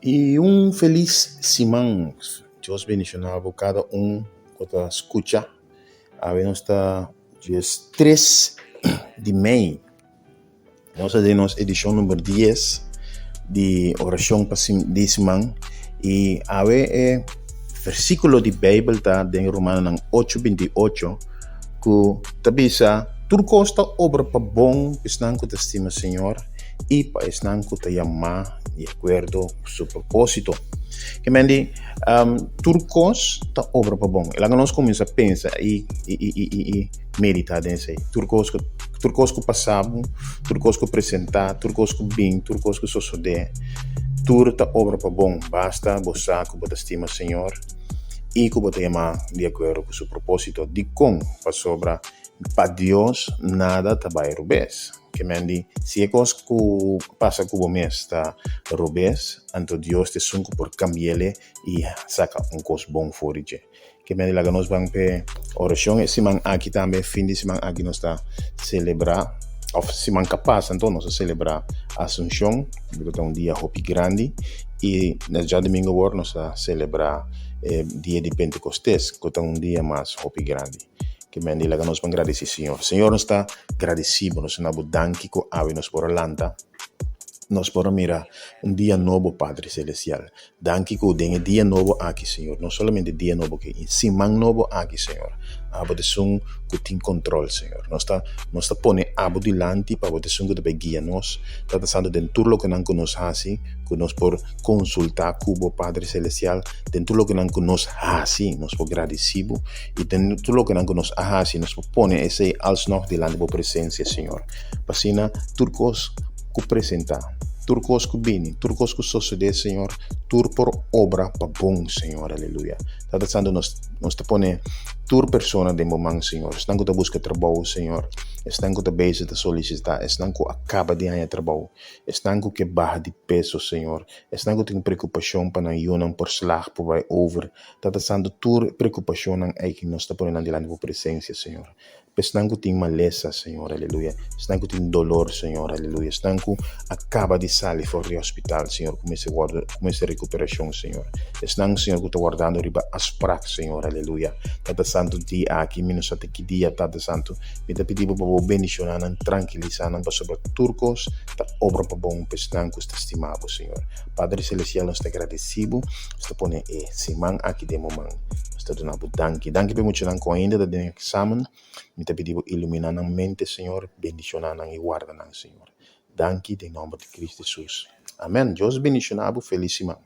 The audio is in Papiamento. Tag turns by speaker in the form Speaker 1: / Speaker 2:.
Speaker 1: I un felis siman. Dios bendishoná bo kada un ku ta skucha. Awe nos ta 13 di mei. Nos ta den nos edishon number 10 di orashon pa di siman. I awe e versíkulo di Beibel ta den Romanonan 8:28 ku ta bisa tur kos ta obra pa bon pa esnan ku ta stima Señor i pa esnan ku ta yamá di akuerdo ku su propósito. Ke men di tur kos ta obra pa bon. E laga nos kuminsá pensa i i i i i meditá den esei. Tur kos ku tur kos ku pasa bo, tur kos ku presentá, tur kos ku bin, tur kos ku sosodé, tur ta obra pa bon, basta bo sa ku bo ta stima Señor i ku bo ta yamá di akuerdo ku su propósito. Dikon? Pasobra pa Dios nada ta bai rubes. Ke men di, si e kos ku pasa ku bo mes ta robes, anto Dios ta esun ku por kambi'el i saka un kos bon for di dje. Ke men di, laga nos ban p'e orashon. E siman aki tambe, fin di siman aki nos ta selebrá, òf siman ka pasa anto nos a selebrá Asunshon, ku ta un dia hopi grandi, i djadumingu awor nos ta selebrá e dia di Pentekostes, ku ta un dia mas hopi grandi. Ke men di laga nos ban gradisí Señor. Señor, nos ta gradisí bo, nos ta na bo danki ku awe nos por a lanta, nos por a mira un dia nobo, Padre Celestial. Danki ku den e dia nobo aki, Señor, no solamente dia nobo ke, e siman nobo aki, Señor, abo ta esun ku tin kontrol, Señor. Nos ta nos ta pone abo dilanti pa abo ta esun ku ta bai guia nos. Tata Santu, den tur lokenan ku nos hasi, ku nos por konsultá ku bo, Padre Celestial, den tur lokenan ku nos hasi, nos por gradisí bo. I den tur lokenan ku nos a hasi, nos por pone esei alsnog dilanti bo presensia, Señor. Pa asina tur kos ku presentá, tur kos ku bini, tur kos ku sosodé, Señor, tur por obra pa bon, Señor. Aleluya. Tata Santu, nos, nos ta pone tur persona den bo man, Señor. Esnan ku ta buska trabou, Señor. Esnan ku ta bezig ta solisitá. Esnan ku a kaba di haña trabou. Esnan ku ke baha di peso, Señor. Esnan ku tin preokupashon pa nan yunan por slag, por bai over. Tata Santu, tur e preokupashonnan ei ku nos ta pone nan dilanti bo presensia, Señor. Pa esnan ku tin malesa, Señor, aleluya. Esnan ku tin dolor, Señor, aleluya. Esnan ku a kaba di sali for di hospital, Señor, ku mester wòrdu, ku mester rekuperashon, Señor. Esnan, Señor, ku ta wardando riba afsprak, Señor, aleluya. Tata Santu, dia aki, mi no sa te ki dia, Tata Santu, mi ta pidi bo pa bo bendishoná nan, trankilisá nan, pasobra tur kos ta obra pa bon pa esnan ku ta stima bo, Señor. Padre Selestial, nos ta gradisí bo. Nos ta pone e siman aki den bo man. Nos ta duna bo danki. Danki pa e muchanan ku ainda ta den eksamen. Mi ta pidi bo ilumina nan mente, Señor, bendishona nan i warda nan, Señor. Danki den nomber di Cristo Jesus. Amen. Dios bendishona bo. Felis siman.